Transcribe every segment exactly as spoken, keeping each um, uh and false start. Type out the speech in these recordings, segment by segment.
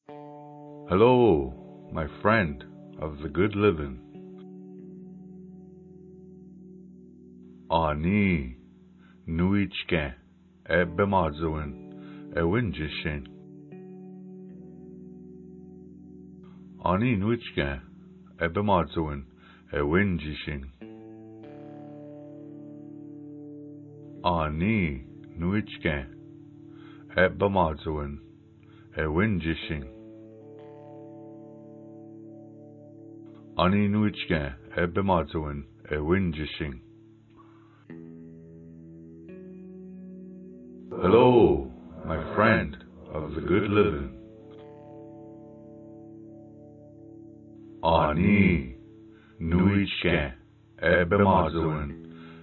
Hello, my friend of the good living. Ani, nuichke, ebbe mazowin, ewinjishin. Ani nuichke, ebbe mazowin, ewinjishin. Ani nuichke, ebbe mazowin, ewinjishin. Ani nuichke, ebbe mazowin, ewinjishin. Hello, my friend of the good living. Ani nuichke, ebbe mazowin,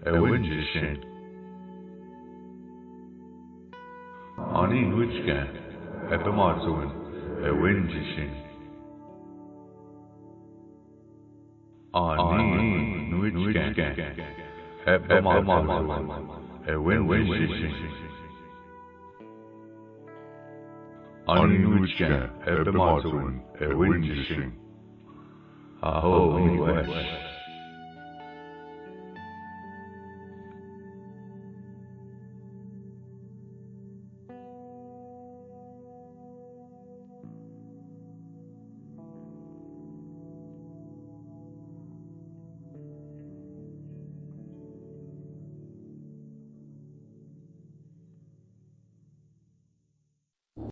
ewinjishin. Ani nuichke, ebbe mazowin, ewinjishin. Ani nuichke, ebbe mazowin, ewinjishin. Ani nuichke, ebbe mazowin, ewinjishin. Aho, mi wesh.